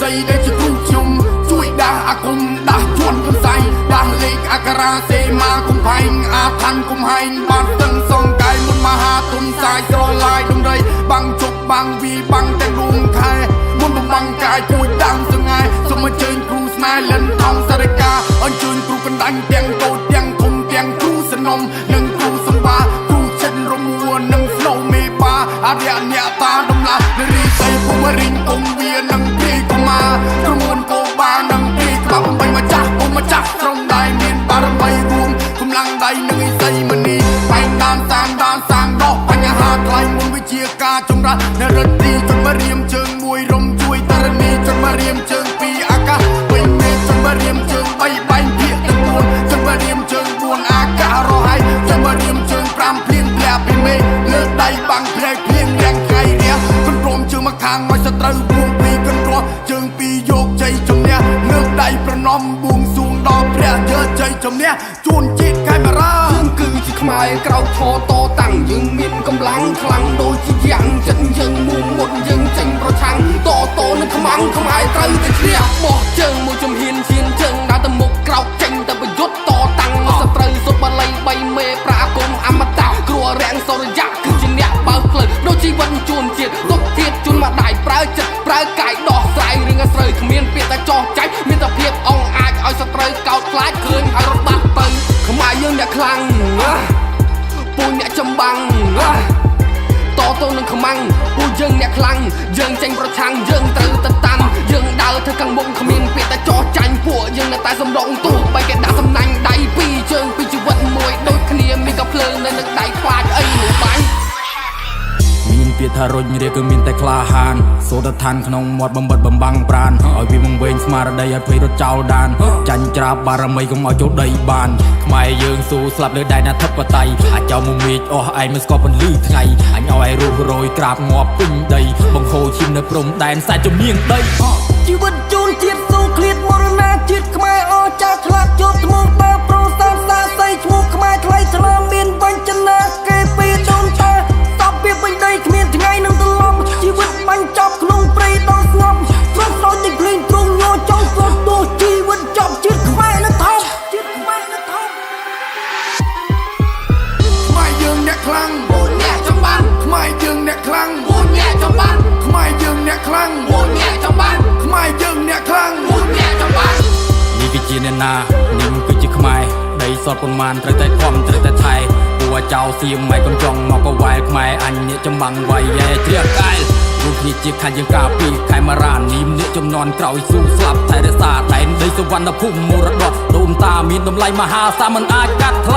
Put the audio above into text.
យដែលជាគ្រូខ្ញុំជួយដាស់អាគមដាស់ជន់កំសៃដាស់លេខអក្សរាសេមាកំផែងអាឋានកំហែងបានស្ទឹងសងកាយមុនមហាទុនសាយស្រឡាយដំរីបាំងជប់បាំងវីបាំងទាំងដួងខែមុនបំបាំងកាយពួយដាំសងៃសូមអញ្ជើញគ្រូស្នេហ៍លិនថងសរិកាអញ្ជើញគ្រូកណ្ដាញ់ទាំងតូចទាំងធំទាំងគ្រូសនំនិងគ្រូសម្បាគ្រូចិនរមួនិងស្នូមេបាអរិយអ្នកតាដំឡានរីសីភូមិរិញគងវានិងព្រាយកុមារក្រមួនកោបានិងព្រាយក្បាលបំបីម្ចាស់ពុំម្ចាស់ក្រុមដៃមានបារមីរួមកម្លាំងដៃនិងឥសីមនីបែងដានសានដានសាងដោះបញ្ហាថ្លៃមុនវិជាការចម្រាស់នរិទ្ធីជនមករៀមជើងមួយរំជួយតរនីជនមករៀមជើងពីរអាកាសវិញមេឃជនមករៀមជើងបីបែងភាកទាំងពួនជនមករៀមជើងបួនអាកាសរហ័យជនមករៀមជើងប្រាំភ្លៀងធ្លាក់ពីមេឃលើកដៃបាំងភ្នែកភ្លៀងរាំងថ្ងៃរះកន្ទ្រំជើងមកខាងមកសត្រូវពួងពីរកន្ទ្រជើងពីរយកជ័យជំនះលើកដៃប្រណម្យបួងសួងដល់ព្រះយកជ័យជំនះជួនជាតិខេមរា យើងគឺជាខ្មែរក្រោកឈរតតាំងយើងមានកម្លាំងខ្លាំងដូចជាយ៉ាងចិត្តយើងមុំមុតយើងចេញប្រឆាំងតតនឹងខ្មាំងខ្មែរត្រូវតែឈ្នះបោះជើងមួយជំហានឈានជើងដើរទៅមុខក្រោកចេញទៅប្រយុទ្ធតតាំងសត្រូវសុទ្ធបាលីបីមេប្រាគមអមតៈគ្រួរាំងសូរយៈគឺជាអ្នកបើកផ្លូវដូចជីវិតជួនជាតិទុកធៀបជូនម្ដាយប្រើចិត្តប្រើកាយដោះស្រាយរឿងអាស្រូវគ្មានពាក្យតែចោះចាញ់មានតែភាពអង្អាចឲ្យសត្រូវកោតខ្លាចឃើញហើយរត់បាត់ទៅខ្មែរយើងអ្នកខ្លាំងណាពូអ្នកចម្បាំងណាតទៅនឹងខ្មាំងពូយើងអ្នកខ្លាំងយើងចេញប្រឆាំងយើងត្រូវទៅតាន់យើងដើរទៅខាងមុខគ្មានពាក្យតែចោះចាញ់ពួកយើងនៅតែសម្រងទោះបីគេដាក់សំណាញ់ដៃពីរជើងពីជីវិតមួយដូចគ្នាមានកាភ្លើងនៅនឹងដៃខ្លាចអីនោះបាញ់ មានពាក្យថារុញរាគឺមានតែក្លាហានសូត្រឋានក្នុងមាត់បំបិតបំបាំងប្រានឲ្យវាបង្វែងស្មារតីឲ្យភ័យរត់ចោលដានចាញ់ច្រាបបារមីកុំឲ្យចូលដីបានខ្មែរយើងស៊ូស្លាប់លើដែនអធិបតេយ្យអាចោលមមាចអស់ឯងមិនស្គាល់ពន្លឺថ្ងៃអញឲ្យឯងរស់រយក្រាបងាប់ពេញដីបង្ហូរឈាមនៅព្រំដែនខ្សែជំនាញដី ជីវិតជូនជាតិស៊ូឃ្លាតមរណាជាតិខ្មែរអស្ចារ្យឆ្លាតយកថ្មដើប្រសាទសាសីឈ្មោះខ្មែរថ្លៃថ្លាមានបញ្ចនាគេពីដូនតាសពពីពេញដីគ្មានថ្ងៃនឹងត្រឡប់ជីវិតបាញ់ចប់ក្នុងព្រៃដ៏ស្ងប់ទ្រង់ស្រោចទឹកភ្លៀងទ្រង់ញ័រចង់ស្ទោះជីវិតចប់ជាតិខ្មែរនៅថប់ជាតិខ្មែរនៅថប់ ខ្មែរយើងអ្នកខ្លាំង ពួកអ្នកចម្បាំង ខ្មែរយើងអ្នកខ្លាំង ពួកអ្នកចម្បាំង ខ្មែរយើងអ្នកខ្លាំង ពួកអ្នកចម្បាំង ខ្មែរយើងអ្នកខ្លាំង ពួកអ្នកចម្បាំង នេះគឺជាអ្នកណានេះគឺជាខ្មែរដីសតប៉ុន្មានត្រូវតែខំត្រូវតែថែពួកចៅសៀមម៉ែកុំចង់មកកវ៉ែលខ្មែរអញអ្នកចម្បាំងវាយយ៉ែជ្រះកែលរួមគ្នាជាខាយើងការពីខេមរានីមអ្នកចំនួនក្រោយស៊ូស្លាប់ថែរក្សាដែនដីសវណ្ណភូមិមរតកដូនតាមានតម្លៃមហាសាលមិនអាចកាត់ថ្លៃ។